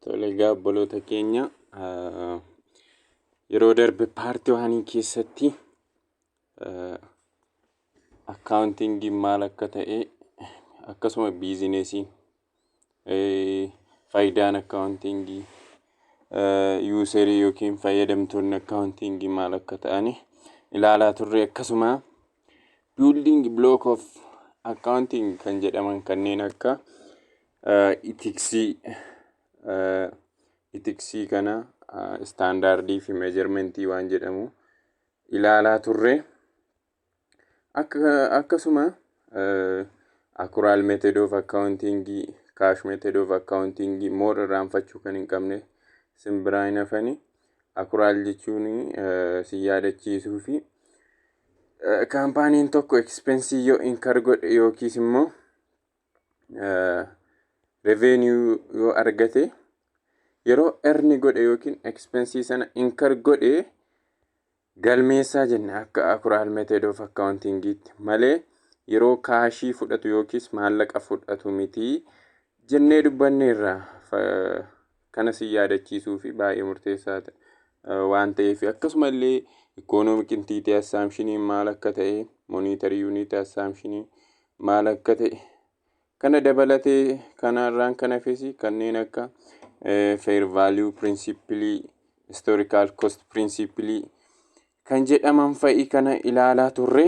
Tole, egaa obboloota keenya, yeroo darbe part one keessatti accountingiin maal akka ta'e, akkasuma businessiin, faayidaan accountingii, userii yookiin fayyadamtoonni accountingii maal akka ta'ani ilaalaa turre. Akkasuma building block of accounting kan jedhaman kanneen akka ethicsii kana, standardii fi measurementii waan jedhamu ilaalaa turre. Akkasuma accrual method of accountingii, cash method of accountingii more irraanfachuu kan hin qabne sin biraa hin hafani. Accrual jechuun si yaadachiisuu fi companyn tokko expensii yoo incur godhe yookiis immoo revenue yoo argate, yeroo earn godhe yookiin expensii sana incur godhe galmeessaa jenne akka accrual method of accountingiitti malee yeroo cashii fudhatu yookiis maallaqa fudhatu mitii jennee dubbanneerra. Kana si yaadachiisuu fi baay'ee murteessaa waan ta'eef. Akkasuma illee economic entity assumptionii maal akka ta'e, monetary unit assumptionii maal akka ta'e kana dabalatee, kanarraan kan hafes kanneen akka fair value principle, historical cost principle kan jedhaman fa'i kana ilaalaa turre.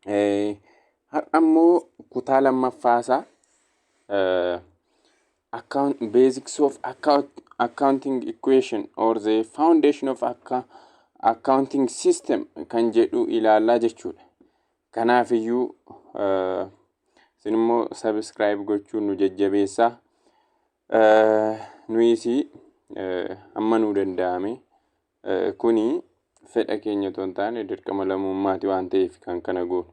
Har'a immoo kutaa lammaffaasaa account basics of accounting equation or the foundation of accounting system kan jedhu ilaallaa jechuudha. Kanaaf iyyuu isin immoo subscribe gochuun nu jajjabeessaa. Nuyis hamma nuu danda'ame, kuni fedha keenya otoo hin taane dirqama lammummaati waan ta'eef kan kana goonu.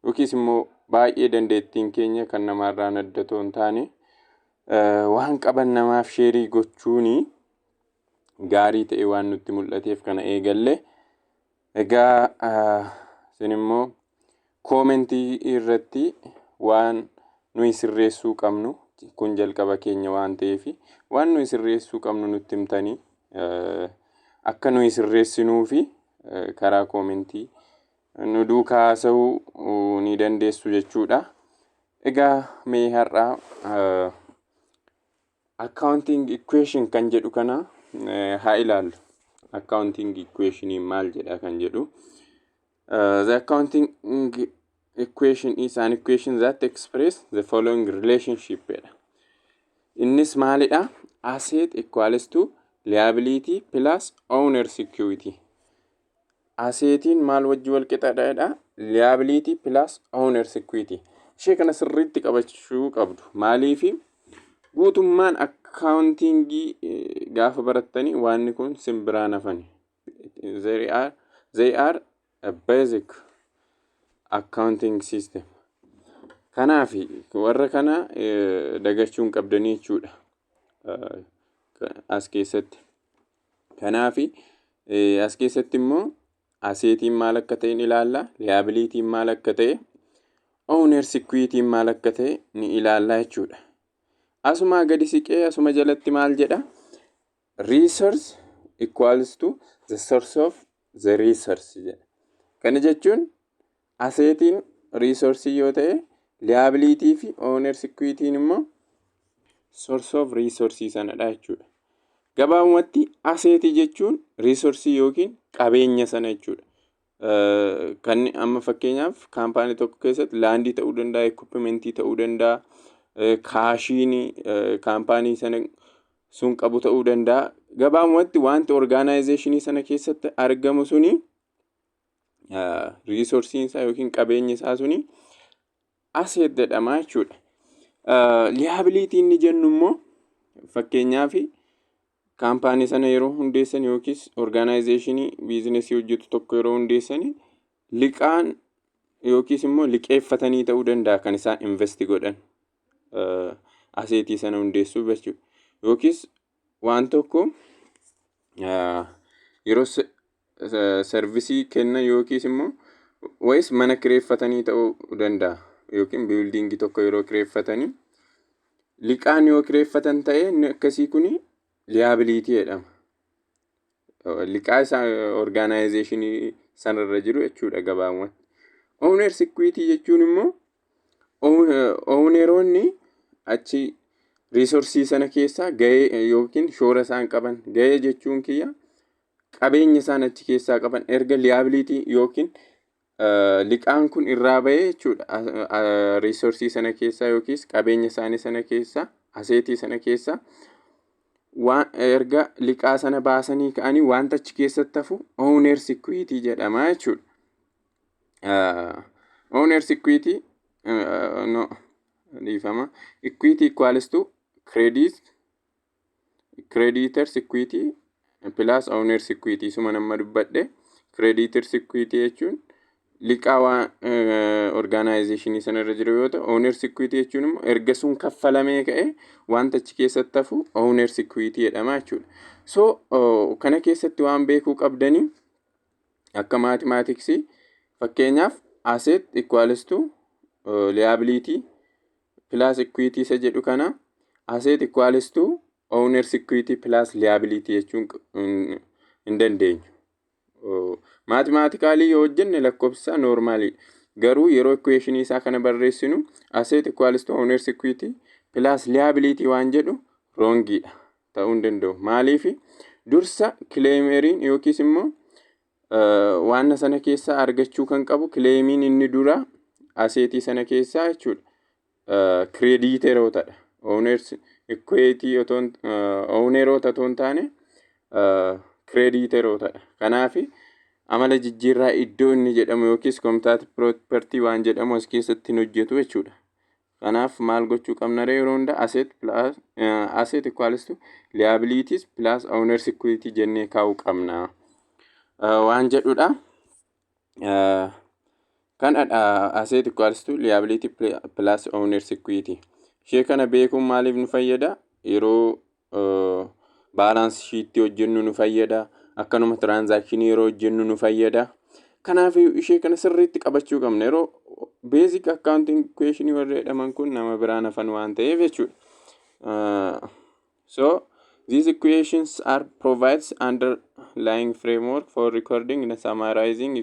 Yookiis immoo baay'ee dandeettiin keenya kan namaarraan adda otoo hin taane, waan qaban namaaf share gochuuni gaarii ta'e waan nutti mul'ateef kana eegalle. Egaa isin immoo commentii irratti waan nuyi sirreessuu qabnu, kun jalqaba keenya waan ta'eef, waan nuyi sirreessuu qabnu nutti himtanii akka nuyi sirreessinuu fi karaa commentii nu duukaa haasa'uu ni dandeessu jechuudha. Egaa mee har'aa accounting equation kan jedhu kana haa ilaallu. Accounting equation maal jedha kan jedhu. The accounting equation is an equation that express the following relationship jedha. Innis maalidha? Asset equals to liability plus owner's equity. Assetiin maal wajji wal qixadha? Liability plus owner's equity. Ishee kana sirriitti qabachuu qabdu. Maaliifi? Guutummaan accountingii gaafa barattanii waanni kun sin biraan hafani. They are a basic accounting system. Kanaaf warra kana dagachuu hin qabdanii jechuudha. As keessatti. Kanaaf as keessatti immoo assetiin maal akka ta'e ni ilaalla. Liabilityn maal akka ta'e, owner's equityn maal akka ta'e ni ilaalla jechuudha. Asumaa gadi siqee asuma jalatti maal jedha? Resource equals to the source of the resource jedha. Kana jechuun assetiin resource yoo ta'e, liability fi owner's equityn immoo source of resource sanadha jechuudha. Gabaabumatti assetii jechuun resource yookiin qabeenya sana jechuudha. Kan amma fakkeenyaaf company tokko keessatti landii ta'uu danda'a, equipmentii ta'uu danda'a, cashiin company sana sun qabu ta'uu danda'a. Gabaabumatti wanti organizationii sana keessatti argamu suni, resourceiin isaa yookiin qabeenyi isaa suni asset jedhama jechuudha. Liability inni jennu immoo fakkeenyaaf company sana yeroo hundeessan yookiis organizationii businessii hojjetu tokko yeroo hundeessan, liqaan yookiis immoo liqeeffatanii ta'uu danda'a kan isaan invest godhan assetii sana hundeessuuf jechuudha. Yookiis waan tokko yeroo serviceii kennan yookiis immoo wayis mana kireeffatanii ta'uu danda'a yookiin buildingii tokko yeroo kireeffatanii Liqaan yoo kireeffatan ta'e, inni akkasii kuni liability jedhama. Liqaa isaa organizationii sanarra jiru jechuudha gabaabumatti. Owners equity jechuun immoo owneroonni achi resourceii sana keessaa gahee yookiin shoora isaan qaban, gahee jechuun kiyya, qabeenya isaan achi keessaa qaban erga liability yookiin liqaan kun irraa bahee jechuudha. Resourceii sana keessaa yookiis qabeenya isaanii sana keessaa, assetii sana keessaa waan erga liqaa sana baasanii ka'anii wanta achi keessatti hafu owners equity jedhama jechuudha. Owners equity, no, dhiifama, equity equals to creditors equity plus owners equity. Suma nama dubbadhe, creditors equity jechuun liqaa waan organizationii sanarra jiru yoo ta'u, owners equity jechuun immoo erga sun kaffalamee ka'e wanta achi keessatti hafu owners equity jedhama jechuudha. So kana keessatti waan beekuu qabdanii, akka mathematicsii, fakkeenyaaf asset equals to liability plus equity isa jedhu kana asset equals to owners equity plus liability jechuun hin dandeenyu. Mathematically yoo hojjenne lakkoofsa normaliidha. Garuu yeroo equationii isaa kana barreessinu asset equals to owners equity plus liability waan jedhu wrongiidha, ta'uu hin danda'u. Maaliif? Dursa claimeriin yookiis immoo waan sana keessaa argachuu kan qabu, claimiin inni dura assetii sana keessaa jechuudha. Creditorootadha. Owners equity owneroota otoo hin taane creditorootadha. Kanaaf amala jijjiirraa iddoo inni jedhamu yookiis commutative property waan jedhamu as keessatti hin hojjetu jechuudha. Kanaaf maal gochuu qabna ree? Yeroo hunda asset plus asset equals to liabilities plus owners equity jennee kaa'uu qabna waan jedhudha. Kanadha, asset equals to liability plus owners equity. Ishee kana beekuun maaliif nu fayyada? Yeroo balance sheetii hojjennu nu fayyada. Akkanuma transactionii yeroo hojjennu nu fayyada. Kanaaf ishee kana sirriitti qabachuu qabna. Yeroo basic accounting equation warra jedhaman kun nama biraan hafan waan ta'eef jechuudha. So these equations are provides underlying framework for recording and summarizing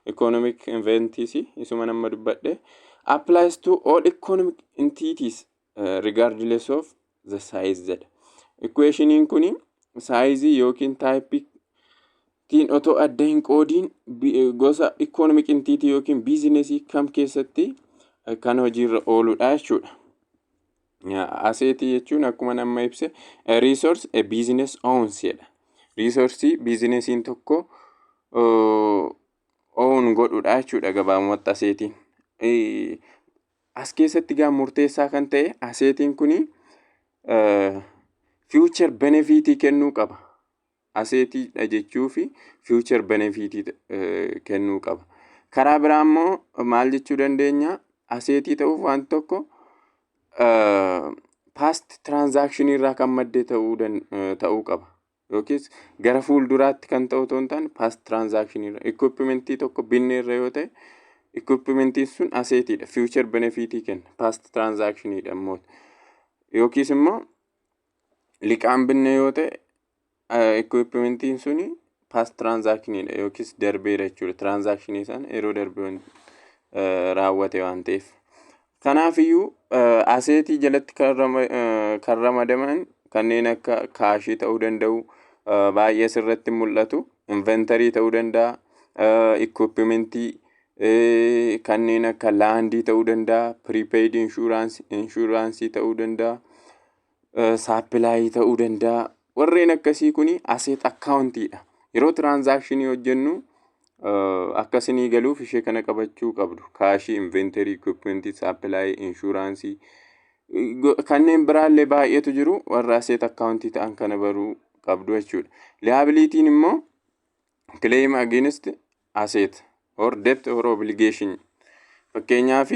economic events. Isuma nama dubbadhe, applies to all economic entities regardless of the size jedha. Equationiin kuni sizeii yookiin typeiitiin otoo adda hin qoodiin gosa economic entity yookiin businessii kam keessatti kan hojiirra ooludha jechuudha. Assetii jechuun akkuma nama ibse resource a business owns jedha. Resourceii businessiin tokko own godhudha jechuudha gabaabumatti assetiin. As keessatti gaa murteessaa kan ta'e assetiin kuni future benefitii kennuu qaba. Assetiidha jechuu fi future benefitii kennuu qaba. Karaa biraa immoo maal jechuu dandeenya? Assetii ta'uuf waan tokko past transaction irraa kan madde ta'uu qaba. Yookiis gara fuulduraatti kan ta'u otoo hin taane past transaction irra equipmentii tokko binne irra yoo ta'e, equipmentiin sun assetiidha. Future benefitii kenna. Past transactionidha immoo. Yookiis immoo liqaan binne yoo ta'e, equipmentiin suni past transactionidha yookiis darbeera jechuudha. Transactionii sana yeroo darbe raawwate waan ta'eef. Kanaafiyyuu assetii jalatti kan ramadaman kanneen akka cashii ta'uu danda'u, baay'ee asirratti mul'atu, inventory ta'uu danda'a, equipmentii, kanneen akka landii ta'uu danda'a, prepaid insuranceii ta'uu danda'a, supplyii ta'uu danda'a. Warreen akkasii kuni asset accountiidha. Yeroo transactionii hojjennu akka isinii galuuf ishee kana qabachuu qabdu. Cashii, inventory, equipmentii, supplyii, insuranceii, kanneen biraallee baay'eetu jiru, warra asset accountii ta'an kana baruu qabdu jechuudha. Liabilityn immoo claim against asset or debt or obligation. Fakkeenyaaf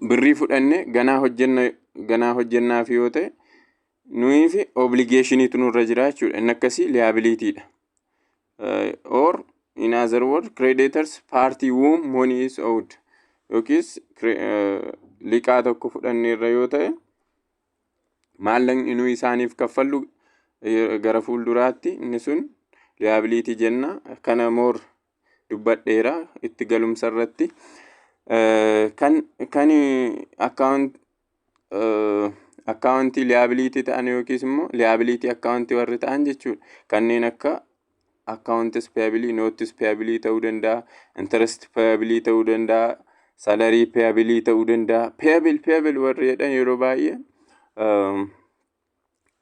birrii fudhanne ganaa hojjenna, ganaa hojjennaaf yoo ta'e, nuyi fi obligationiitu nurra jira jechuudha. Inni akkasii liabilityidha. Or in other words, creditors, party whom money is owed, yookiis liqaa tokko fudhanneerra yoo ta'e Maallaqni nuyi isaaniif kaffallu gara fuulduraatti inni sun liability jenna. Kana more dubbadheera itti galumsa irratti. Kan accountii liability ta'an yookiis immoo liability accountii warri ta'an jechuudha. Kanneen akka accounts payable, notes payable ta'uu danda'a, interest payable ta'uu danda'a, salary payable ta'uu danda'a. Payable, payable warri jedhan yeroo baay'ee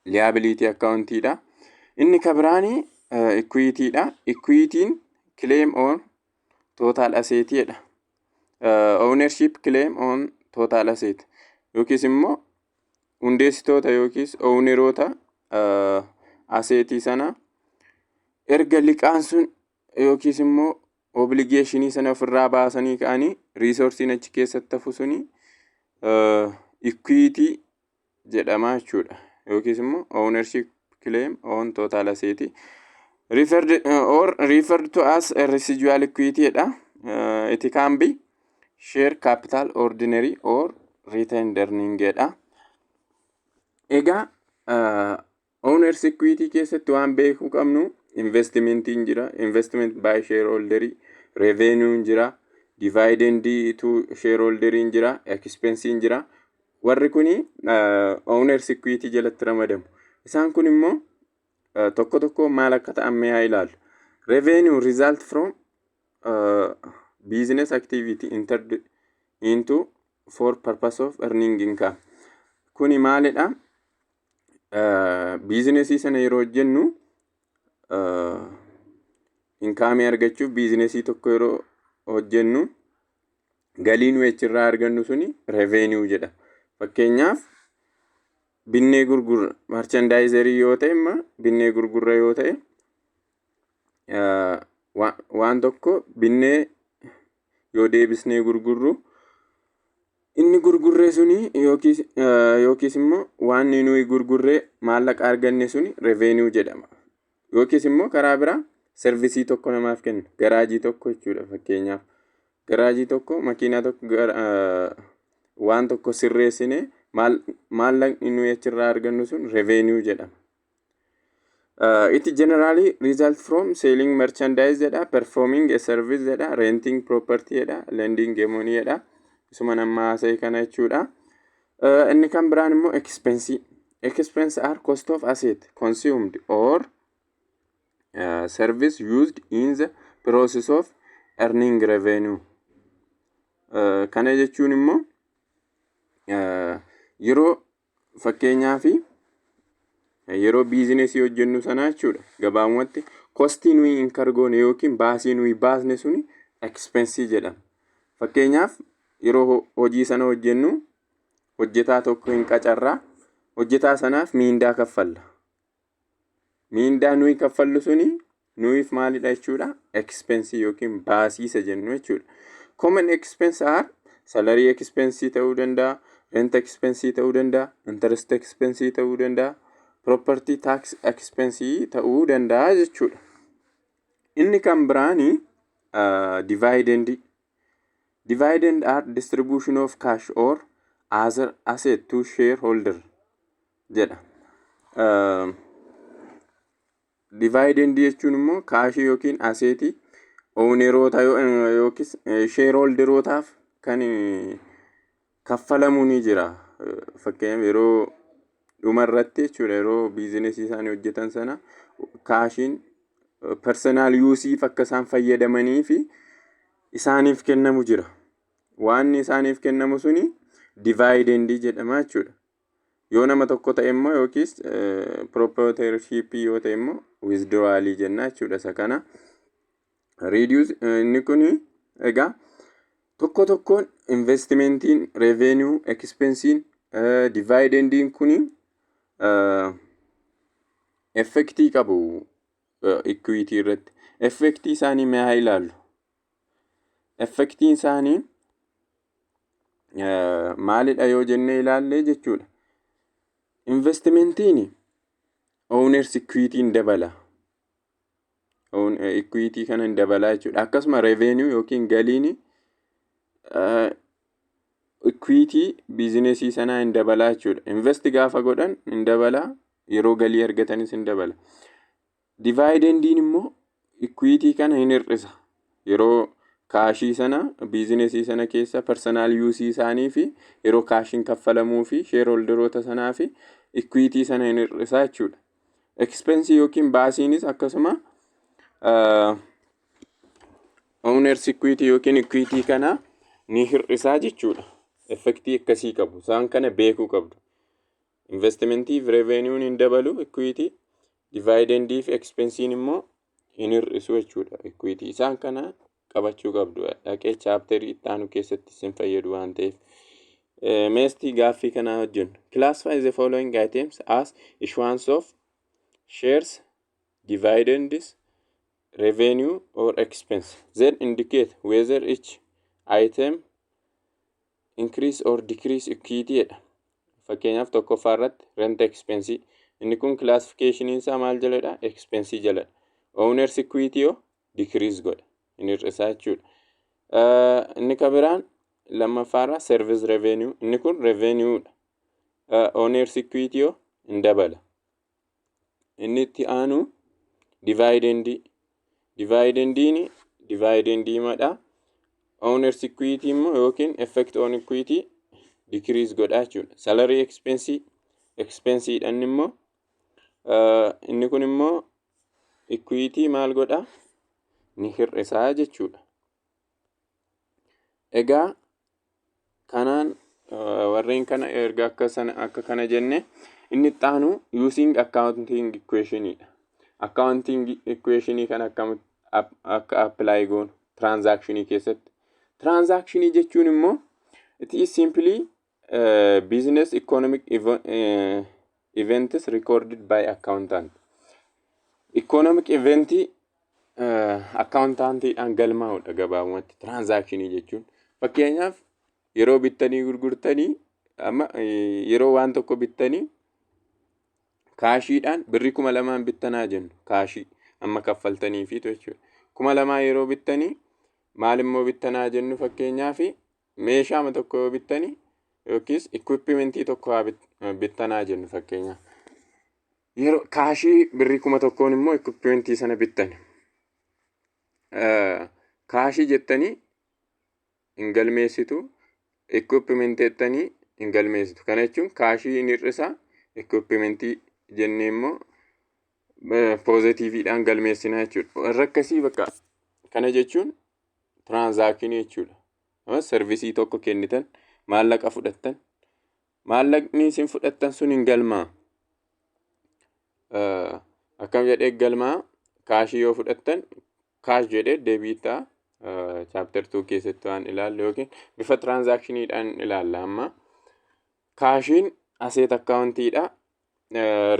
liability accountiidha. Inni kan biraani equityidha. Equityn claim on total asset jedha. Ownership claim on total asset yookiis immoo hundeessitoota yookiis owneroota assetii sana erga liqaan sun yookiis immoo obligationii sana ofirraa baasanii ka'anii resourceiin achi keessatti hafu suni equity jedhama jechuudha. Yookiis immoo ownership claim on total asset referred or referred to as a residual equity jedha. It can be share capital ordinary or retained earning jedha. Egaa owners equity keessatti waan beekuu qabnu investmentiin jira, investment by shareholderii, revenue jira, dividend to shareholderiin jira, expensiin jira. Warri kuni owners equity jalatti ramadamu. Isaan kun immoo tokko tokko maal akka ta'an mee haa ilaallu. Revenue result from business activity entered into for purpose of earning income. Kuni maalidha? Businessii sana yeroo hojjennu, incomeii argachuuf businessii tokko yeroo hojjennu, galii nuyi achirraa argannu suni revenue jedhama. Fakkeenyaaf, binnee gurgurra merchandiserii yoo ta'e, imma binnee gurgurra yoo ta'e, waan tokko binnee yoo deebisnee gurgurru, inni gurgurree suni yookiis immoo waan nuyi gurgurree maallaqa arganne suni revenue jedhama. Yookiis immoo karaa biraa serviceii tokko namaaf kenna, garaajii tokko jechuudha. Fakkeenyaaf, garaajii tokko, makiinaa tokko, waan tokko sirreessine, maallaqni nuyi achirraa argannu sun revenue jedhama. It generally result from selling merchandise jedha, performing a service jedha, renting property jedha, lending a money jedha. Isuma nama haasa'e kana jechuudha. Inni kan biraan immoo expense. Expense are cost of asset consumed or service used in the process of earning revenue. Kana jechuun immoo yeroo fakkeenyaa fi yeroo businessii hojjennu sana jechuudha, gabaabumatti costii nuyi incur goone yookiin baasii nuyi baasne suni expensii jedhama. Fakkeenyaaf, yeroo hojii sana hojjennu hojjetaa tokko hin qacarraa, hojjetaa sanaaf miindaa kaffalla. Miindaa nuyi kaffallu suni nuyiif maalidha jechuudha? Expensii yookiin baasii isa jennu jechuudha. Common expense are salary expensii ta'uu danda'a, rent expensii ta'uu danda'a, interest expensii ta'uu danda'a, property tax expensii ta'uu danda'a jechuudha. Inni kan biraani dividend. Dividend are distribution of cash or other asset to shareholder jedha. Dividend jechuun immoo cashii yookiin assetii owneroota yookiis shareholderootaaf kan kaffalamuu ni jira. Fakkeenyaaf, yeroo dhuma irratti jechuudha, yeroo businessii isaanii hojjetan sana cashiin personal useiif akka isaan fayyadamanii fi isaaniif kennamu jira. Waan isaaniif kennamu suni dividendii jedhama jechuudha. Yoo nama tokko ta'e immoo yookiis proprietorshipii yoo ta'e immoo withdrawalii jenna jechuudha isa kana. Reduce inni kun egaa tokko tokkoon investmentiin, revenue, expensiin, dividendiin kun effectii qabu equity irratti. Effectii isaanii mee haa ilaallu. Effectiin isaanii maalidha yoo jennee ilaalle jechuudha. Investmentiin owners equityn dabala. Equity kana hin dabala jechuudha. Akkasuma revenue yookiin galiin equity kana hin dabala. Equity businessii sanaa hin dabalaa jechuudha. Invest gaafa godhan hin dabalaa, yeroo galii argatanis hin dabala. Dividendiin immoo equity kana hin hir'isa. Yeroo cashii sana businessii sana keessa personal useii isaanii fi yeroo cashiin kaffalamuu fi shareholderoota sanaa fi equity sana hin hir'isa jechuudha. Expensii yookiin baasiinis akkasuma owners equity yookiin equity kana ni hir'isaa jechuudha. Effectii akkasii qabu. Isaan kana beekuu qabdu. Investmentii fi revenueun hin dabalu equity, dividendii fi expensiin immoo hin hir'isu jechuudha equity. Isaan kana qabachuu qabdu. Dhaqee chapterii itti aanu keessatti isin fayyadu waan ta'eef. Meestii gaaffii kanaa hojjennu. Classify the following items as issuance of shares, dividends, revenue or expense. Then indicate whether each item increase or decrease equity jedha. Fakkeenyaaf, tokkoffaa irratti rent expense. Inni kun classification isaa maal jaladha? Expense jaladha. Owners equity yoo decrease godha. Inni hir'isaa jechuudha. Inni ka biraan lammaffaarra service revenue. Inni kun revenue dha. Owners equity yoo hin dabala. Inni itti aanu dividendii. Dividendiin dividendii madha. Owners equity immoo yookiin effect on equity decrease godha jechuudha. Salary expense expense dhaan immoo inni kun immoo equity maal godha? Ni hir'isaa jechuudha. Egaa kanaan warreen kana erga akka sana akka kana jenne, inni itti aanu using accounting equation dha. Accounting equation kana akkamitti akka apply goonu transactionii keessatti. Transactionii jechuun immoo it is simply business economic events recorded by accountant. Economic eventii accountantiidhaan galmaa'udha gabaabumatti transactionii jechuun. Fakkeenyaaf, yeroo bittanii gurgurtanii, amma yeroo waan tokko bittanii cashiidhaan birrii 2000n bittanaa jennu, cashii amma kaffaltaniifiitu jechuudha. 2000 yeroo bittanii maal immoo bittanaa jennu, fakkeenyaaf meeshaama tokko yoo bittanii yookiis equipmentii tokko haa bittanaa jennu fakkeenyaaf. Yeroo cashii birrii 1000n immoo equipmentii sana bittani. Cashii jettanii hin galmeessitu, equipmentii jettanii hin galmeessitu. Kana jechuun cashii hin hir'isa, equipmentii jennee immoo positiveiidhaan galmeessina jechuudha. Warra akkasii bakka kana jechuun transactionii jechuudha. Serviceii tokko kennitan, maallaqa fudhattan, maallaqni isin fudhattan sun hin galmaa. Akkam jedhee galmaa? Cashii yoo fudhattan cash jedhee debit ta'a. Chapter 2 keessatti waan ilaallu yookiin bifa transactioniidhaan ilaalla amma. Cashiin asset accountiidha.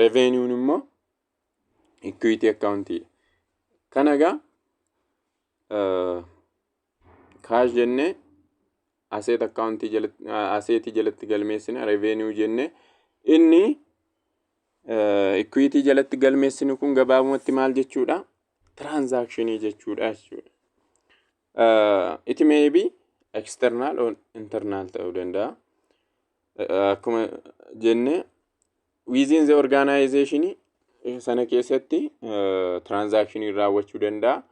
Revenueun immoo equity accountiidha. Kana egaa cash jennee asset accountii jalatti, assetii jalatti galmeessina. Revenue jennee inni equity jalatti galmeessinu kun gabaabumatti maal jechuudha? Transactionii jechuudha jechuudha. It may be external or internal ta'uu danda'a. Akkuma jenne within the organization sana keessatti transactionii raawwachuu danda'a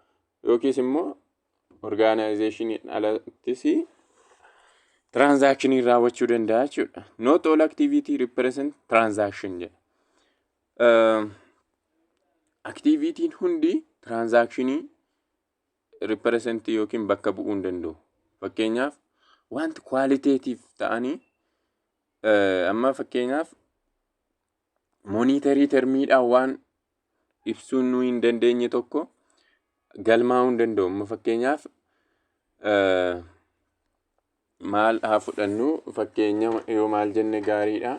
yookiis immoo organizationii alattis transactionii raawwachuu danda'a jechuudha. Not all activity represent transaction jedha. Activityin hundi transactionii represent yookiin bakka bu'uu hin danda'u. Fakkeenyaaf, wanti qualitative ta'anii amma fakkeenyaaf monetary termiidhaan waan ibsuu nu hin dandeenye tokko galmaa'uu hin danda'u. Amma fakkeenyaaf maal haa fudhannu? Fakkeenya yoo maal jenne gaariidha.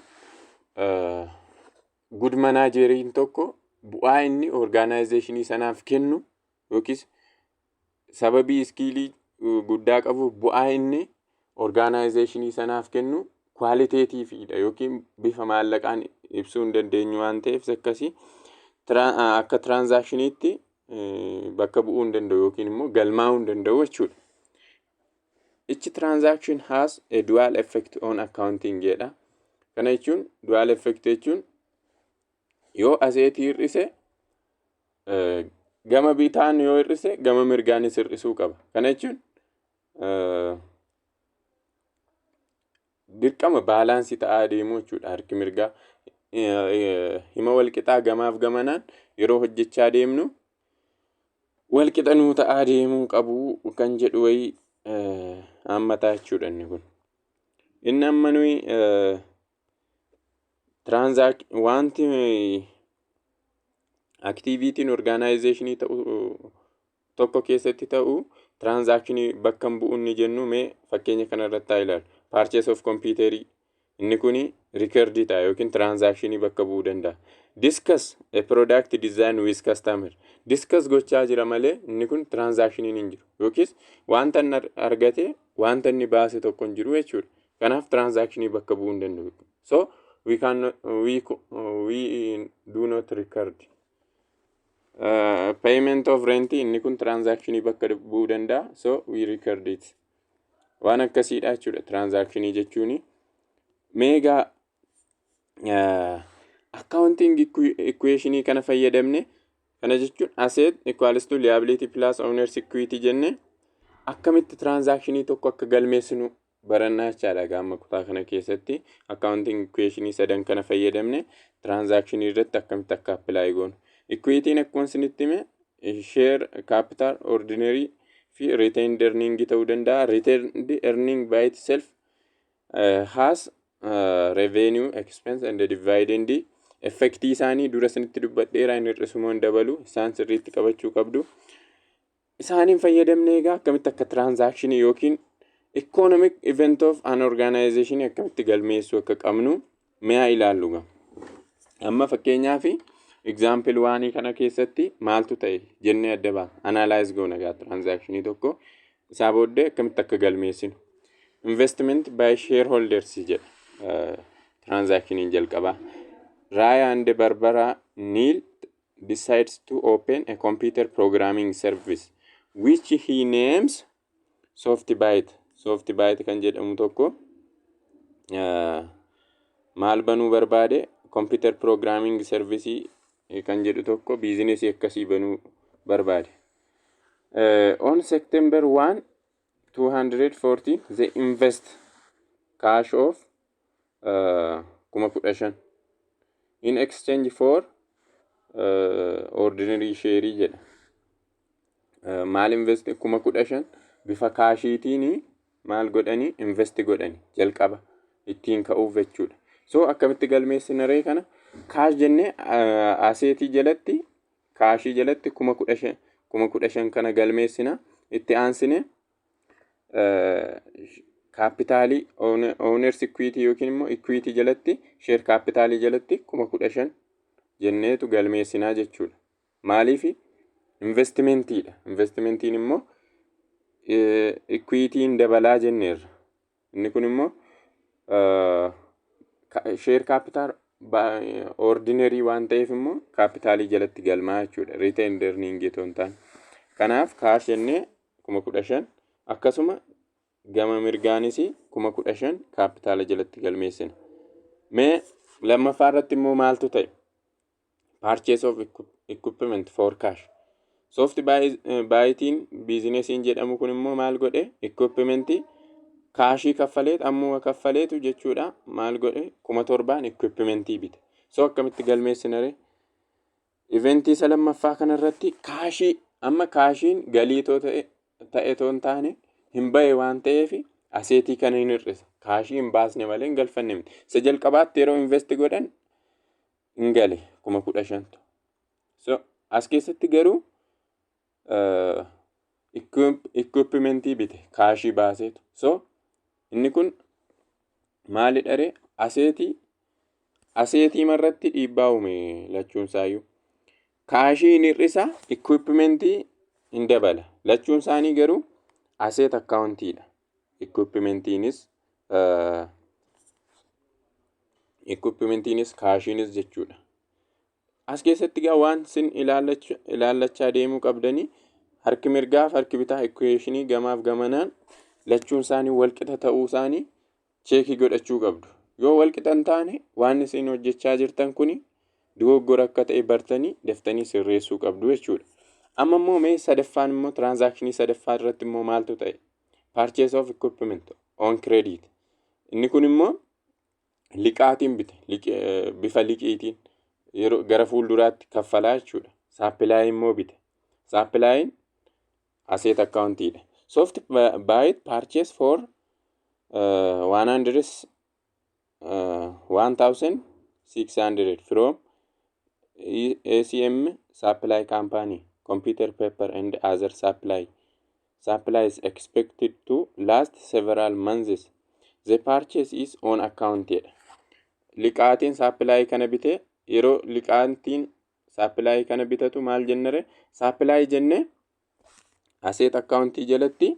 Good manageriin tokko bu'aa inni organizationii sanaaf kennu yookiis sababii skillii guddaa qabuuf bu'aa inni organizationii sanaaf kennu qualitativeiidha yookiin bifa maallaqaan ibsuu hin dandeenyu waan ta'eef akkasii akka transactioniitti bakka bu'uu hin danda'u yookiin immoo galmaa'uu hin danda'u jechuudha. Each transaction has a dual effect on accounting jedha. Kana jechuun, dual effect jechuun, yoo assetii hir'ise gama bitaan, yoo hir'ise gama mirgaanis hir'isuu qaba. Kana jechuun dirqama balanceii ta'aa deemuu jechuudha. Harki mirgaa hima walqixaa gamaaf gamanaan yeroo hojjechaa deemnu walqixa nuu ta'aa deemuu qabu kan jedhu wayii hammataa jechuudha inni kun. Inni amma nuyi wanti activityn organizationii ta'u tokko keessatti ta'u transactionii bakka hin bu'u inni jennu, mee fakkeenya kanarratti haa ilaalu. Purchase of computerii, inni kuni recordii ta'a yookiin transactionii bakka bu'uu danda'a. Discuss a product design with customer. Discuss gochaa jira malee inni kun transactioniin hin jiru. Yookiis wanta inni argate, wanta inni baase tokko hin jiru jechuudha. Kanaaf transactionii bakka bu'uu hin danda'u. So we can we do not record. Payment of rent, inni kun transactionii bakka bu'uu danda'a. So we record it. Waan akkasiidha jechuudha transactionii jechuuni. Meegaa accounting equationii kana fayyadamne, kana jechuun asset equals to liability plus owners equity jenne, akkamitti transactionii tokko akka galmeessinu barannaa jechaadha. Gaama kutaa kana keessatti accounting equationii sadan kana fayyadamne transactionii irratti akkamitti akka apply goonu. Equityn akkuma isinitti hime share capital ordinary fi retained earning ta'uu danda'a. Retained earning by itself has revenue, expense and dividend. Effectii isaanii dura isinitti dubbadheera, hin hir'isu moo hin dabalu, isaan sirriitti qabachuu qabdu. Isaaniin fayyadamne egaa akkamitti akka transactionii yookiin economic event of an organization akkamitti galmeessuu akka qabnu mi'a ilaallu gama. Amma fakkeenyaaf example waanii kana keessatti maaltu ta'e jennee adda baana. Analyze goona gaa transactionii tokko, isaa booddee akkamitti akka galmeessinu. Investment by shareholders jedha transactioniin jalqabaa. Ray and Barbara Neal decides to open a computer programming service which he names Softbyte. Softbyte kan jedhamu tokko maal banuu barbaade? Computer programming service kan jedhu tokko, businessii akkasii banuu barbaade. On September 1, 240, they invest cash of 15,000 in exchange for ordinary share jedha. Maal invest? 15,000 bifa cashiitiin maal godhanii? Invest godhani jalqaba ittiin ka'uuf jechuudha. So akkamitti galmeessina ree kana? Cash jennee assetii jalatti, cashii jalatti 15,000, 15,000 kana galmeessina. Itti aansine capitalii owners equity yookiin immoo equity jalatti, share capitalii jalatti 15,000 jenneetu galmeessinaa jechuudha. Maaliif? Investmentiidha. Investmentiin immoo equityn dabalaa jenneerra. Inni kun immoo share capital ordinary waan ta'eef immoo capitalii jalatti galmaa jechuudha. Retained earning otoo hin taane. Kanaaf cash jennee 15,000, akkasuma gama mirgaanis 15,000 capitala jalatti galmeessina. Mee lammaffaa irratti immoo maaltu ta'e? Purchase of equipment for cash. Softbyteiin businessiin jedhamu kun immoo maal godhe? Equipmentii cashii kaffaleet, ammuma kaffaleetu jechuudha. Maal godhe? 7,000n equipmentii bite. So akkamitti galmeessina ree? Eventii isa lammaffaa kanarratti cashii, amma cashiin galiitoo ta'e too hin taane hin bahe waan ta'eef assetii kana hin hir'isa. Cashii hin baasne malee hin galfanne miti. Isa jalqabaatti yeroo invest godhan hin gale 15,000tu. So as keessatti garuu equipmentii bite cashii baaseetu. So inni kun maalidha ree? Assetii irratti dhiibbaa uume lachuun isaayyuu. Cashii hin hir'isa, equipmentii hin dabala. Lachuun isaanii garuu asset accountiidha. Equipmentiinis cashiinis jechuudha. As keessatti gaa waan sin ilaallachaa deemuu qabdanii harki mirgaaf harki bitaa equationii gamaaf gamanaan Lachuun isaanii walqixa ta'uu isaanii check godhachuu qabdu. Yoo walqixa hin taane, waan isin hojjechaa jirtan kuni dogoggora akka ta'e bartanii daftanii sirreessuu qabdu jechuudha. Amma immoo mee sadaffaan immoo, transaction sadaffaa irratti immoo maaltu ta'e? Purchase of equipment on credit. Inni kun immoo liqaatiin bite, bifa liqiitiin yeroo gara fuulduraatti kaffalaa jechuudha. Supply immoo bite. Supplyin asset accountiidha. Soft Byte purchase for 100 1600 from ACM Supply Company, computer paper and other supply. Supply is expected to last several months. The purchase is on account jedha. Liqaatiin supply kana bite. Yeroo liqaatiin supply kana bitatu maal jennere? Supply jenne asset accountii jalatti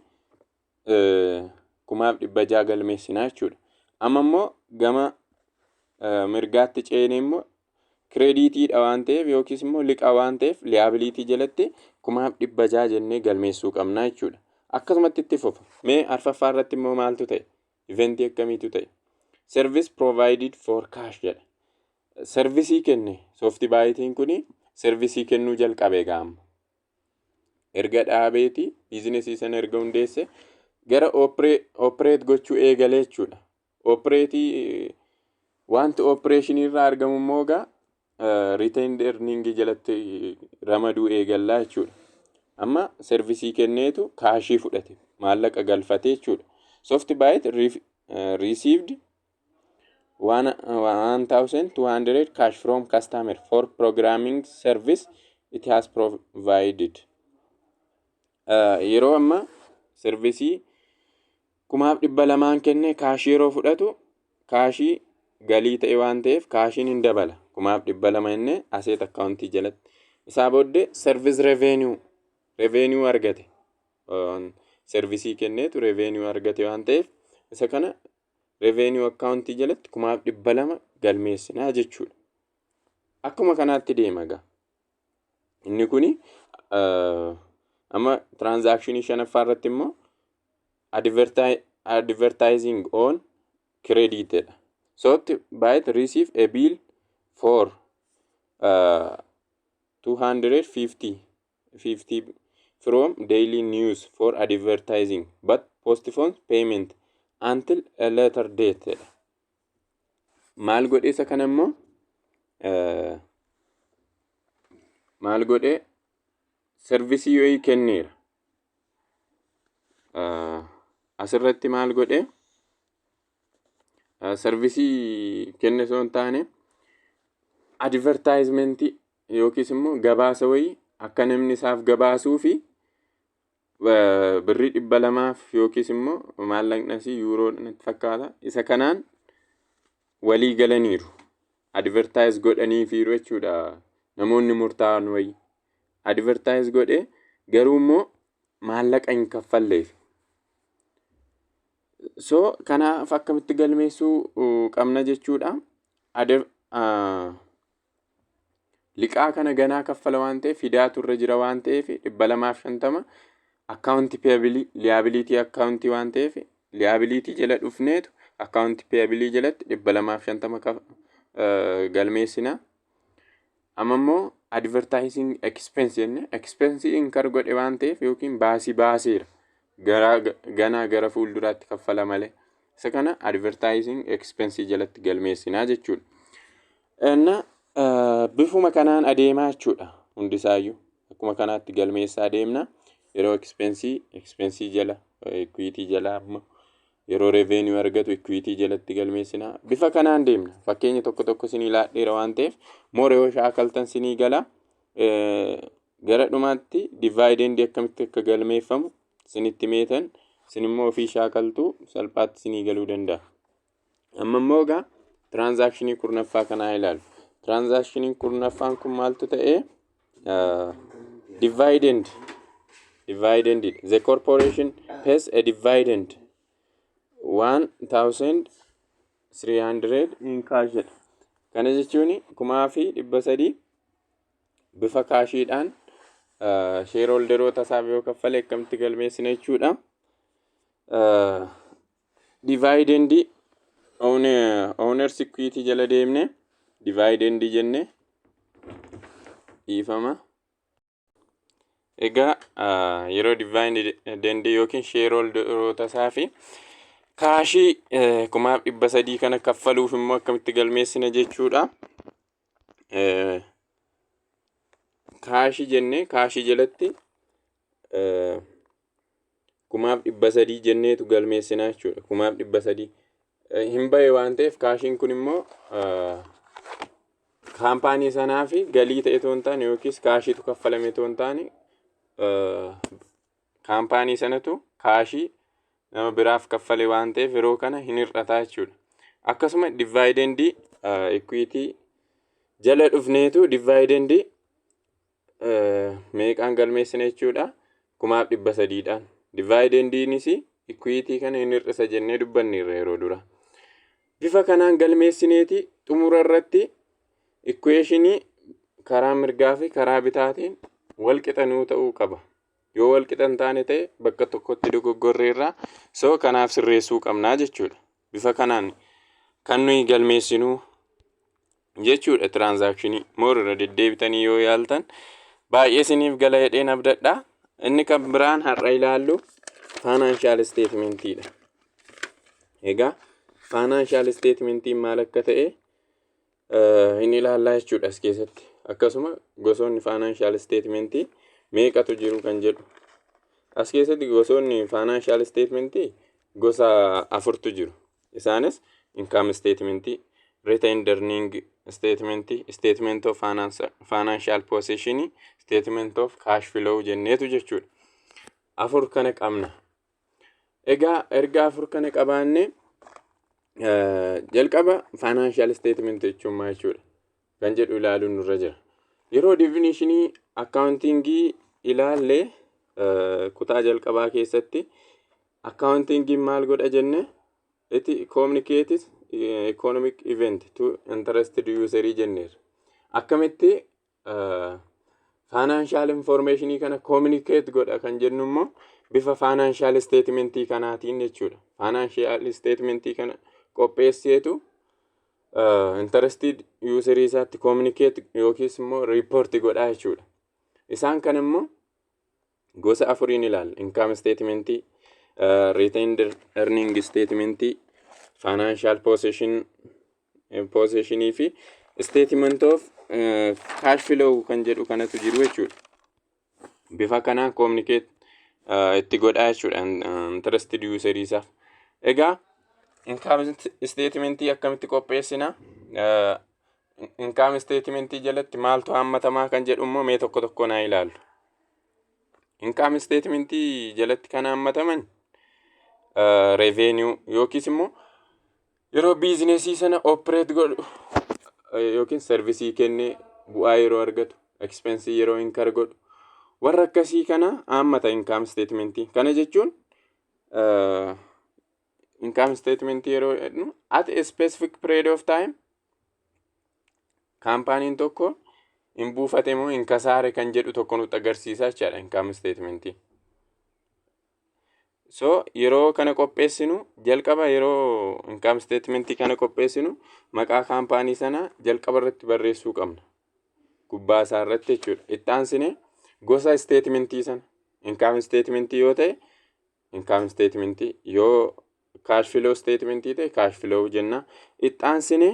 1600 galmeessinaa jechuudha. Amma immoo gama mirgaatti ceene immoo creditiidha waan ta'eef yookiis immoo liqa waan ta'eef, liability jalatti 1600 jennee galmeessuu qabna jechuudha. Akkasumatti itti fufa. Mee arfaffaa irratti immoo maaltu ta'e? Eventii akkamiitu ta'e? Service provided for cash jedha. Service kenne. Soft Byteiin kuni service kennuu jalqabe gaama. Erga dhaabeeti business sana erga hundeesse gara operate gochuu eegalee jechuudha. Operate wanti operation irraa argamu immoo egaa retained earning jalatti ramaduu eegallaa jechuudha. Amma service kenneetu cash fudhate, maallaqa galfate jechuudha. Soft Byte received 1200 cash from customer for programming service it has provided. Yeroo amma service 1200n kenne cash yeroo fudhatu, cash galii ta'e waan ta'eef cashiin hin dabala. 1200 inni asset accountii jalatti. Isaa booddee service revenue argate. Service kenneetu revenue argate waan ta'eef, isa kana revenue accountii jalatti 1200 galmeessinaa jechuudha. Akkuma kanaatti deema egaa. Inni kuni amma transaction shanaffaa irratti immoo advertising on credit jedha. Soft Byte receive a bill for 250 50 from Daily News for advertising but postpones payment until a later date jedha. Maal godhe isa kana immoo? Maal godhe? Service wayii kenneera. Asirratti maal godhe? Service kenne osoo hin taane, advertisement yookiis immoo gabaasa wayii akka namni isaaf gabaasuu fi birrii 200f yookiis immoo maallaqni asii yuuroo natti fakkaata. Isa kanaan walii galaniiru. Advertise godhaniifiiru jechuudha. Namoonni murtaa'an wayii. Advertise godhe, garuu immoo maallaqa hin kaffalleef. So kanaaf akkamitti galmeessuu qabna jechuudha. Liqaa kana ganaa kaffala waan ta'eef, fidaatu irra jira waan ta'eef, 250 account payable liability account waan ta'eef, liability jala dhufneetu account payable jalatti 250 galmeessina. Amma immoo advertising expense jenne, expense incur godhe waan ta'eef yookiin baasii baaseera. Gara ganaa gara fuulduraatti kaffala malee. Isa kana advertising expense jalatti galmeessinaa jechuudha. Inna bifuma kanaan adeemaa jechuudha hundisaayyuu. Akkuma kanaatti galmeessaa adeemna. Yeroo expense jala, equity jala, amma yeroo revenue argatu equity jalatti galmeessinaa. Bifa kanaan deemna. Fakkeenya tokko tokko sinii laadheera waan ta'eef, more yoo shaakaltan sinii gala. Gara dhumaatti dividend akkamitti akka galmeeffamu sinitti meetan, sin immoo ofii shaakaltuu salphaatti sinii galuu danda'a. Amma immoo egaa transaction 10ffaa kanaa ilaalu. Transaction 10ffaan kun maaltu ta'e? Dividend. Dividend. The corporation pays a dividend 1300 in cash jedha. Kana jechuun 1300 bifa cashiidhaan shareholderoota isaaf yoo kaffale akkamitti galmeessina jechuudha. Dividendii owners equity jala deemne, dividendii jenne, dhiifama. Egaa yeroo dividendii yookiin shareholderoota isaa fi cashii 3,300 kana kaffaluuf immoo akkamitti galmeessina jechuudha. Cashii jennee, cashii jalatti 3,300 jenneetu galmeessina jechuudha. 3,300 hin bahe waan ta'eef, cashiin kun immoo kaampaanii sanaa fi galii ta'e otoo hin taane yookiis cashiitu kaffalame otoo hin taane, kaampaanii sanatu cashii nama biraaf kaffale waan ta'eef, yeroo kana hin hir'ataa jechuudha. Akkasuma dividendii equity jala dhufneetu dividendii meeqaan galmeessina jechuudha? 3,300dhaan. Dividendiinis equity kana hin hir'isa jennee dubbanneerra yeroo dura. Bifa kanaan galmeessineeti xumura irratti equationii karaa mirgaa fi karaa bitaatiin wal qixanuu ta'uu qaba. Yoo wal qixa hin taane ta'e, bakka tokkotti dogoggorreerra, so kanaaf sirreessuu qabnaa jechuudha. Bifa kanaan kan nuyi galmeessinuu jechuudha. Transactionii more irra deddeebitanii yoo yaaltan baay'ee isiniif gala jedheen abdadha. Inni kan biraan har'a ilaallu financial statementiidha. Egaa financial statementiin maal akka ta'e inni ilaallaa jechuudha as keessatti. Akkasuma gosoonni financial statementii meeqatu jiru kan jedhu. As keessatti gosoonni financial statementii gosa afurtu jiru. Isaanis income statementii, retained earning statementii, statement of financial position, statement of cash flow jenneetu jechuudha. Afur kana qabna. Egaa erga afur kana qabaanne, jalqaba financial statement jechuun maal jechuudha kan jedhu ilaaluun nurra jira. Yeroo definitionii accountingii ilaalle, kutaa jalqabaa keessatti accountingiin maal godha jenne? It communicates economic event to interested user jenneerra. Akkamitti financial informationii kana communicate godha kan jennu immoo bifa financial statementii kanaatiin jechuudha. Financial statementii kana qopheesseetu interested user isaatti communicate yookiis immoo report godha jechuudha. Isaan kan immoo gosa afuriin ilaalla. Income statementii, retained earning statementii, financial positionii fi statement of cash flow kan jedhu kanatu jiru jechuudha. Bifa kanaan communicate itti godhaa jechuudha interested user isaaf. Egaa income statementii akkamitti qopheessina? Income statementii jalatti maaltu hammatamaa kan jedhu immoo mee tokko tokko naa ilaallu. Income statementii jalatti kan hammataman revenue yookiis immoo yeroo businessii sana operate godhu yookiin serviceii kennee bu'aa yeroo argatu, expensii yeroo incur godhu, warra akkasii kana hammata income statementii. Kana jechuun income statementii yeroo jedhu, at a specific period of time kaampaaniin tokko hin buufate moo hin kasaare kan jedhu tokko nutti agarsiisa jechaadha income statementii. So yeroo kana qopheessinu, jalqaba yeroo income statementii kana qopheessinu, maqaa kaampaanii sana jalqaba irratti barreessuu qabna. Gubbaa isaa irratti jechuudha. Itti aansine gosa statementii sana, income statementii yoo ta'e income statementii, yoo cash flow statementii ta'e cash flow jenna. Itti aansine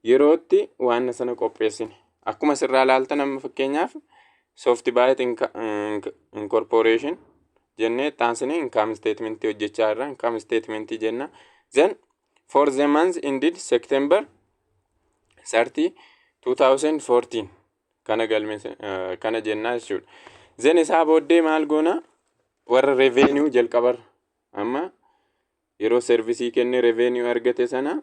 yerootti waan sana qopheessine. Akkuma asirraa ilaaltan, amma fakkeenyaaf Softbyte Incorporation jennee, itti aansine income statementii hojjechaa jirra. Income statementii jenna. Then for the month ended September 30 2014 kana galme kana jennaa jechuudha. Then isaa booddee maal goona? Warra revenue jalqabarra, amma yeroo serviceii kenne revenue argate sana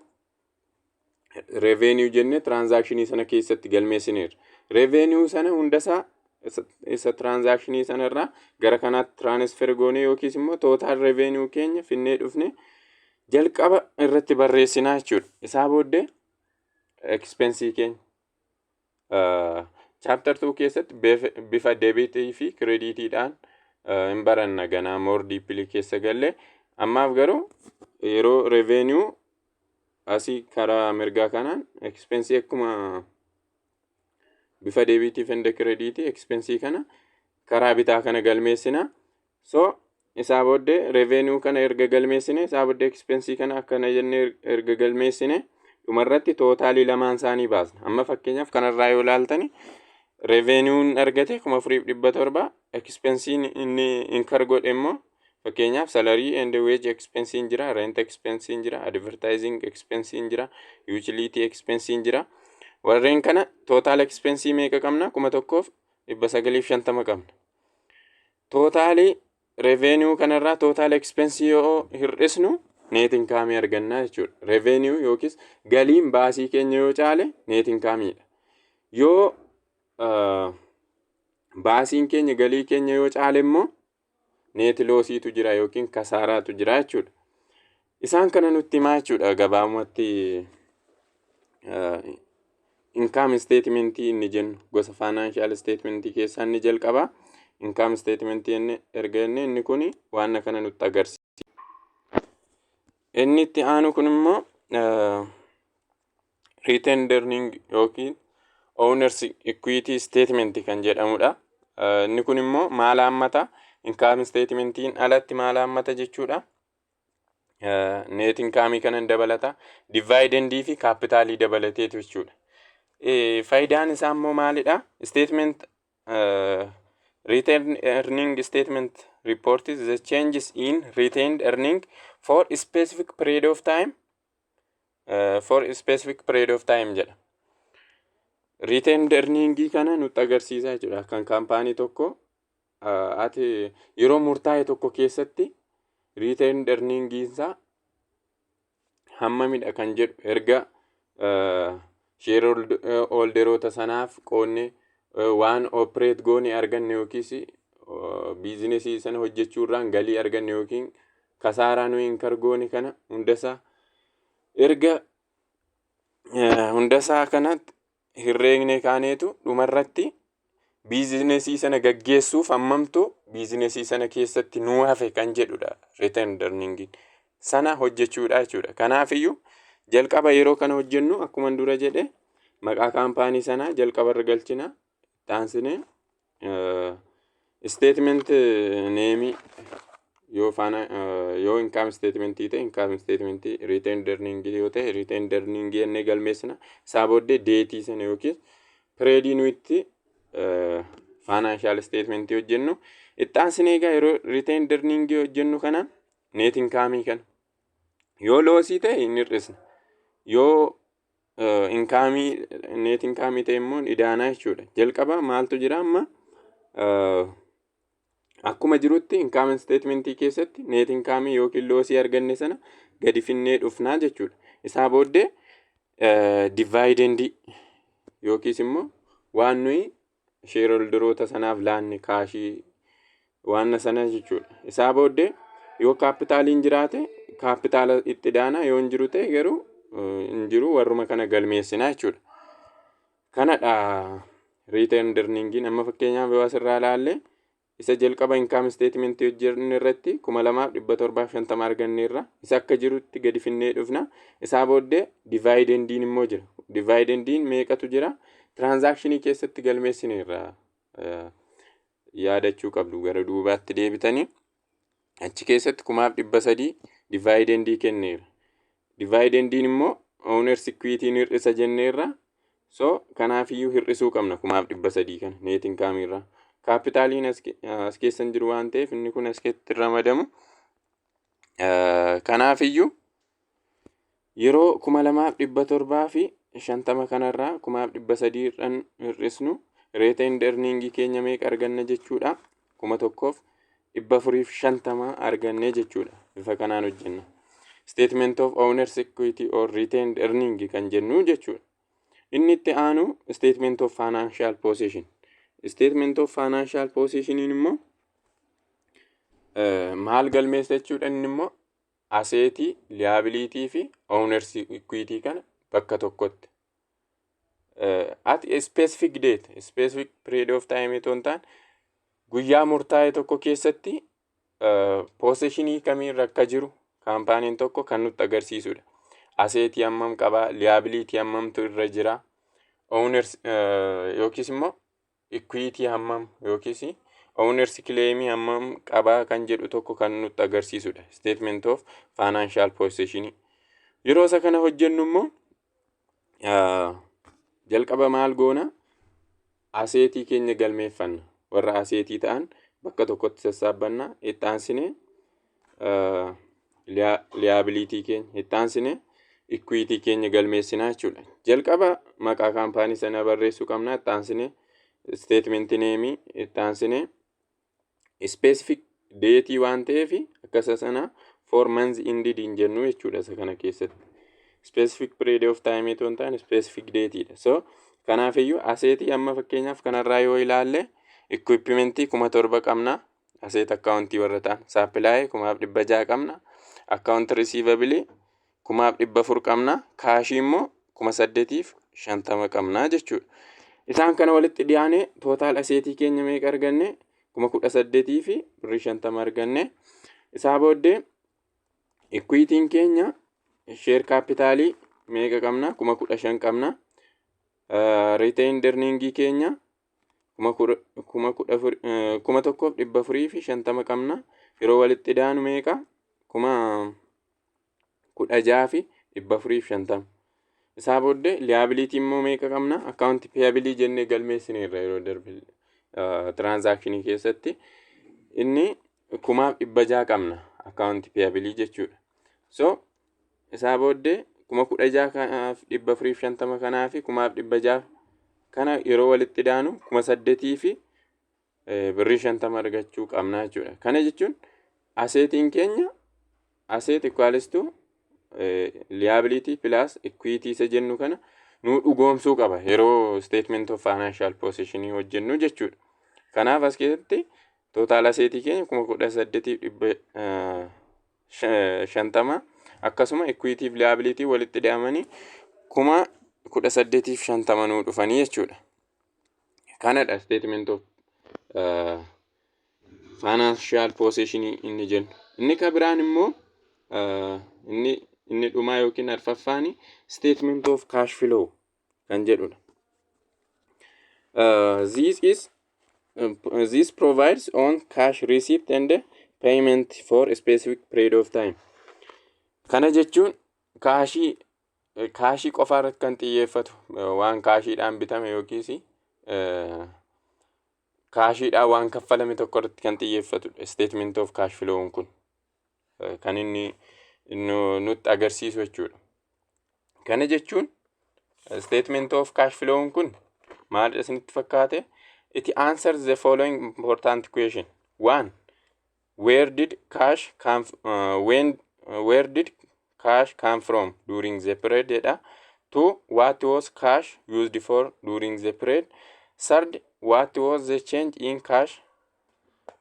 revenue jennee transactionii sana keessatti galmeessineerra. Revenue sana hundasaa isa transactionii sanarraa gara kanaatti transfer goone yookiis immoo total revenue keenya finnee dhufne jalqaba irratti barreessinaa jechuudha. Isaa booddee expensii keenya chapter 2 keessatti bifa debitii fi creditiidhaan hin baranna, ganaa more deeply keessa galle. Ammaaf garuu yeroo revenue asii karaa mirgaa kanaan, expense akkuma bifa debitii fi creditii, expense kana karaa bitaa kana galmeessina. So isaa booddee revenue kana erga galmeessine, isaa booddee expense kana akkana jennee erga galmeessine, dhumarratti totalii lamaan isaanii baasna. Amma fakkeenyaaf kanarraa yoo ilaaltani, revenueun argate 4,700, expensiin inni incur godhe immoo, fakkeenyaaf salary and wage expensiin jira, rent expensiin jira, advertising expensiin jira, utility expensiin jira. Warreen kana total expensii meeqa qabna? 1,950 qabna. Totalii revenue kanarraa total expensii yoo hir'isnu net incomeii argannaa jechuudha. Revenue yookiis galiin baasii keenya yoo caale net incomeiidha. Yoo baasiin keenya galii keenya yoo caale immoo net lossiitu jira yookiin kasaaraatu jira jechuudha. Isaan kana nutti himaa jechuudha gabaabumatti income statementii inni jennu. Gosa financial statementii keessaa inni jalqaba. Income statementii inni erga inni kun waan kana nutti agarsiisa. Inni itti aanu kun immoo retained earning yookiin owners equity statement kan jedhamudha. Inni kun immoo maal hammata? Income statementiin alatti maal hammata jechuudha? Net income kanan dabalata. Dividendii fi capitalii dabalateetu jechuudha. Faayidaan isaa immoo maalidha? Statement retained earning statement reports the changes in retained earning for a specific period of time, for a specific period of time jedha. Retained earningii kana nutti agarsiisa jechuudha. Kan kaampaanii tokko ati yeroo murtaa'e tokko keessatti retained earningiinsaa hammamidha kan jedhu, erga shareholderoota sanaaf qoonne, waan operate goone arganne yookiis businessii sana hojjechuurraan galii arganne yookiin kasaaraa nuyi incur goone kana hundasaa, erga hundasaa kanatti herreegne kaaneetu, dhumarratti businessii sana gaggeessuuf hammamtu businessii sana keessatti nuu hafe kan jedhudha retained earningiin sana hojjechuudha jechuudha. Kanaafiyyuu jalqaba yeroo kana hojjennu, akkuma dura jedhe, maqaa kaampaanii sanaa jalqabarra galchina. Taansine statement nameii yoo faana, yoo income statementii ta'e income statementii, retained earningii yoo ta'e retained earningii jennee galmeessina. Isaa booddee dateii sana yookiin periodii nu itti financial statementii hojjennu. Itti aansinee egaa yeroo retained earningii hojjennu kana, net incomeii kana yoo lossii ta'e hin hir'isna, yoo incomeii net incomeii ta'e immoo idaanaa jechuudha. Jalqaba maaltu jira? Amma akkuma jirutti income statementii keessatti net incomeii yookiin lossii arganne sana gadi finnee dhufnaa jechuudha. Isaa booddee dividendii yookiis immoo waan nuyi shareholderoota sanaaf laanne, cashii waan sana jechuudha. Isaa booddee yoo capitaliin jiraate capitala itti daana, yoo hin jiru ta'e garuu hin jiru, warruma kana galmeessinaa jechuudha. Kanadha retained earningiin. Amma fakkeenyaaf yoo asirraa ilaalle, isa jalqaba income statementii hojjenne irratti 2,750 arganneerra. Isa akka jirutti gadi finnee dhufna. Isaa booddee dividendiin immoo jira. Dividendiin meeqatu jira? Transactionii keessatti galmeessineerra, yaadachuu qabdu gara duubaatti deebitanii. Achi keessatti 1,300 dividendii kenneera. Dividendiin immoo owners equityn hir'isa jenneerra. So kanaafiyyuu hir'isuu qabna 1,300 kana net incomeiirraa. Capitaliin as keessa hin jiru waan ta'eef inni kun as keessatti ramadamu. Kanaafiyyuu yeroo 2,750 kanarraa 1,300 hir'isnu, retained earningii keenya meeqa arganna jechuudha? 1,450 arganne jechuudha. Bifa kanaan hojjenna. Statement of owners equity or retained earning kan jennu jechuudha. Inni itti aanu statement of financial position. Statement of financial position immoo maal galmeessa jechuudha? Inni immoo assetii, liability fi owners equity kana bakka tokkotti. At a specific date, specific period of time otoo hin taane, guyyaa murtaa'e tokko keessatti Positionii kamiirra akka jiru kaampaaniin tokko kan nutti agarsiisudha. Assetii hammam qabaa, liability hammamtu irra jira, owners yookiis immoo equity hammam yookiis owners claimii hammam qabaa kan jedhu tokko kan nutti agarsiisudha. Statement of financial positionii. Yeroo isa kana hojjennu immoo jalqaba maal goona? Assetii keenya galmeeffanna. Warra assetii ta'an bakka tokkotti sassaabbanna. Itti aansinee liability keenya, itti aansinee equity keenya galmeessinaa jechuudha. Jalqaba maqaa kaampaanii sana barreessuu qabna. Itti aansinee statement nameii, itti aansinee specific dateii waan ta'eef akkasa sana for months ended hin jennu jechuudha isa kana keessatti. Specific period of time otoo hin taane specific dateiidha. So kanaafiyyuu assetii amma fakkeenyaaf kanarraa yoo ilaalle, equipmentii 7,000 qabna. Asset accountii warra ta'an supplyii 6,600 qabna. Account receivableii 4,400 qabna. Cashii immoo 8,050 qabna jechuudha. Isaan kana walitti dhiyaanee total assetii keenya meeqa arganne? 18,000 fi birrii 50 arganne. Isaa booddee equityn keenya share capitalii meeqa qabna? 15,000 qabna. Retained earningii keenya 1,450 qabna. Yeroo walitti dhiyaanu meeqa? 16,450. Isaa booddee liability immoo meeqa qabna? Account payableii jennee galmeessineerra yeroo darbe transactionii keessatti. Inni 6,600 qabna account payableii jechuudha. So isaa booddee 16,450 kanaa fi 6,600 kana yeroo walitti daanu 8,000 fi birrii 50 argachuu qabna jechuudha. Kana jechuun assetiin keenya asset equals to liability plus equity isa jennu kana nu dhugoomsuu qaba yeroo statement of financial position hojjennu jechuudha. Kanaaf as keessatti total assetii keenya 18,550, akkasuma equity fi liability walitti dhiyaamanii 18,050 nuu dhufanii jechuudha. Kanadha statement of financial position inni jennu. Inni ka biraan immoo inni dhumaa yookiin arfaffaani statement of cash flow kan jedhudha. This provides on cash receipt and payment for a specific period of time. Kana jechuun cashii qofa irratti kan xiyyeeffatu, waan cashiidhaan bitame yookiis cashiidhaan waan kaffalame tokko irratti kan xiyyeeffatudha. Statement of cash flow kun kan inni nutti agarsiisu jechuudha. Kana jechuun statement of cash flow kun maal isinitti fakkaate? It answers the following important question. One, where did cash come from during the period jedha. Two, what was cash used for during the period? Third, what was the change in cash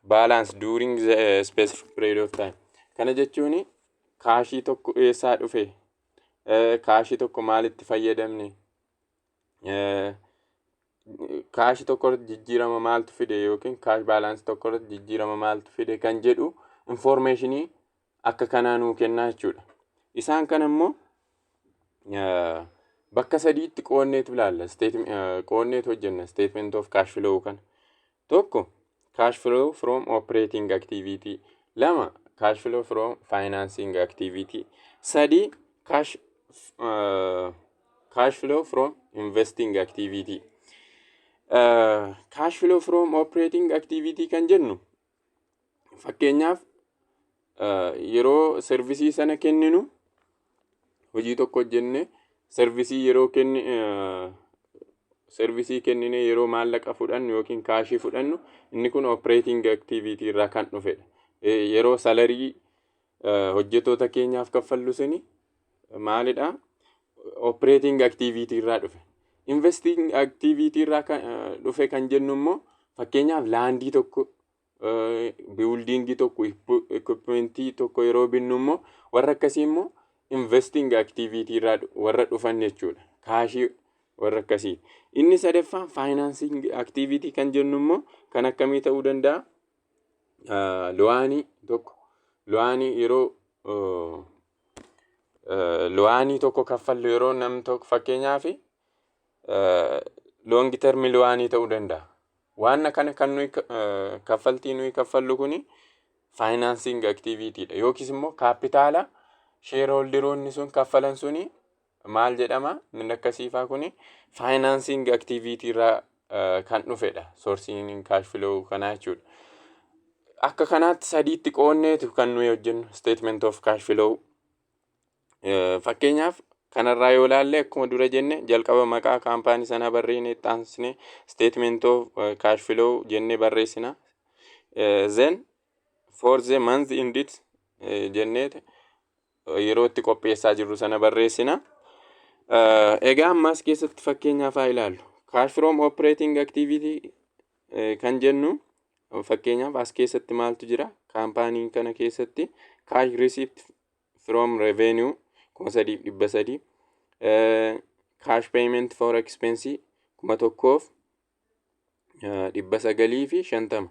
balance during the specific period of time? Kana jechuun cashii tokko eessaa dhufe? Cashii tokko maalitti fayyadamne? Cashii tokko irratti jijjiirama maaltu fide yookiin cash balance tokko irratti jijjiirama maaltu fide kan jedhu informationii akka kanaa nuu kennaa jechuudha. Isaan kana immoo bakka sadiitti qoonneetu ilaalla. Qoonneetu hojjenna statement of cash flow kana. Tokko, cash flow from operating activity. Lama, cash flow from financing activity. Sadi, cash flow from investing activity. Cash flow from operating activity kan jennu, fakkeenyaaf yeroo serviceii sana kenninu, hojii tokko hojjenne, serviceii yeroo kenni serviceii kennine, yeroo maallaqa fudhannu yookiin cashii fudhannu, inni kun operating activity irraa kan dhufedha. Yeroo salary hojjettoota keenyaaf kaffallu suni maalidha? Operating activity irraa dhufe. Investing activity irraa kan dhufe kan jennu immoo, fakkeenyaaf landii tokko, buildingii tokko, equipmentii tokko yeroo binnu immoo, warra akkasii immoo investing activity irraa warra dhufan jechuudha. Cashii warra akkasii. Inni sadaffaan financing activity kan jennu immoo kan akkamii ta'uu danda'a? Loanii tokko, loanii yeroo loanii tokko kaffallu, yeroo namni tokko, fakkeenyaaf, long term loanii ta'uu danda'a. Waan kana kan nuyi kaffaltii nuyi kaffallu kuni financing activity dha. Yookiis immoo kaapitaala shareholderoonni sun kaffalan suni maal jedhama? Inni akkasiifaa kuni financing activity irraa kan dhufedha. Sourceiin cash flow kanaa jechuudha. Akka kanaatti sadiitti qoonneetu kan nuyi hojjennu statement of cash flow. Fakkeenyaaf, kanarraa yoo ilaalle, akkuma dura jenne, jalqaba maqaa kaampaanii sanaa barreessine, itti statement of cash flow jennee barreessina. Then for the month ended jennee yeroo itti qopheessaa jirru sana barreessina. Egaa ammas keessatti fakkeenyaaf haa ilaallu. Cash from operating activity kan jennu, fakkeenyaaf, as keessatti maaltu jira? Kaampaanii kana keessatti cash receipt from revenue 3,300, cash payment for expense 1,950,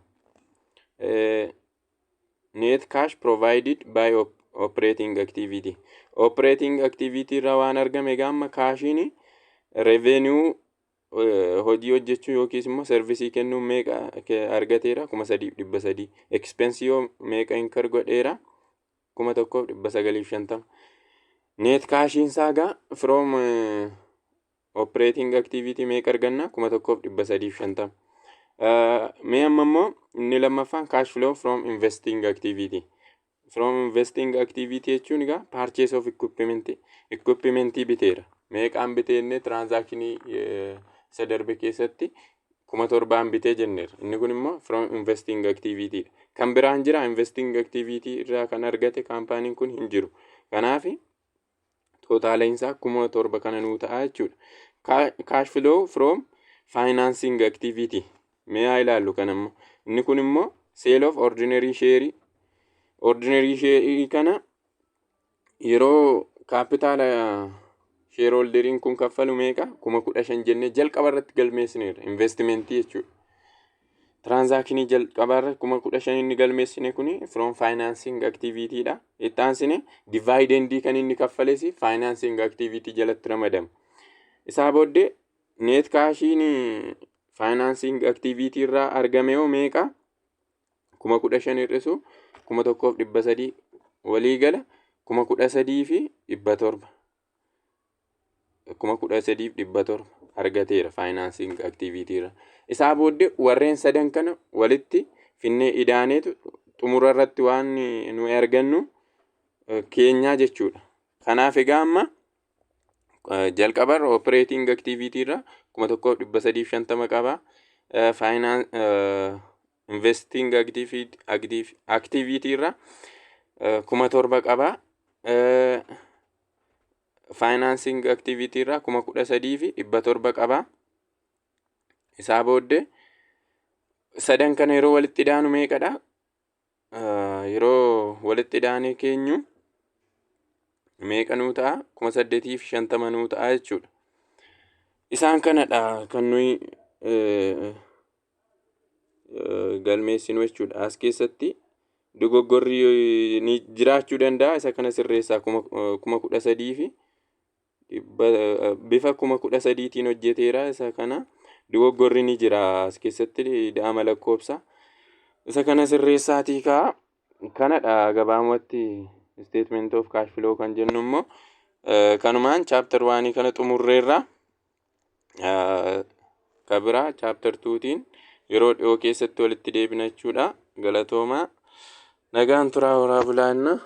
net cash provided by operating activity. Operating activity irraa waan argame egaa amma cashiin revenue hojii hojjechuu yookiis immoo serviceii kennuu meeqa argateera? 3,300. Expense yoo meeqa incur godheera? 1,950. Net cashiin isaa egaa from operating activity meeqa arganna? 1,350. Mee amma immoo inni lammaffaan cash flow from investing activity. From investing activity jechuun egaa purchase of equipment, equipmentii biteera. Meeqaan biteenne? Transactionii isa darbe keessatti 7,000n bitee jenneerra. Inni kun immoo from investing activity. Kan biraan jira investing activity irraa kan argate kaampaaniin kun? Hin jiru. Kanaaf totaliinsaa 7,000 kana nuu ta'a jechuudha. Cash flow from financing activity mee haa ilaallu kan ammoo. Inni kun immoo sale of ordinary share. Ordinary share kana yeroo kaapitaala shareholderiin kun kaffalu meeqa? 15,000 jennee jalqaba irratti galmeessineerra, investimentii jechuudha. Transactionii jalqaba irra 15,000 inni galmeessine kuni from financing activity dha. Itti aansine dividendii kan inni kaffales financing activity jalatti ramadama. Isaa booddee net cashiin financing activity irraa argame hoo meeqa? 15,000 hir'isu 1,300, waliigala 13,700. 13,700 argateera financing activity irra. Isaa booddee warreen sadan kana walitti finnee idaaneetu xumura irratti waan nuyi argannu keenyaa jechuudha. Kanaaf egaa amma jalqabarra operating activity irra 1,350 qaba. Investing activity irra 7,000 qaba. Financing activity irraa 13,700 qaba. Isaa booddee sadan kana yeroo walitti idaanu meeqadha? Yeroo walitti idaanee keenyu meeqa nuu ta'a? 8,050 nuu ta'a jechuudha. Isaan kanadha kan nuyi galmeessinu jechuudha. As keessatti dogoggorri ni jiraachuu danda'a. Isa kana sirreessaa. 13,000 fi bifa 13,000tiin hojjeteera. Isa kana dogoggorri ni jira as keessatti ida'ama lakkoobsa. Isa kana sirreessaatii kaa. Kanadha gabaabumatti statement of cash flow kan jennu immoo. Kanumaan chapter oneii kana xumurreerra. Ka biraa chapter twotiin yeroo dhiyoo keessatti walitti deebina jechuudha. Galatoomaa, nagaan turaa, horaa bulaanna.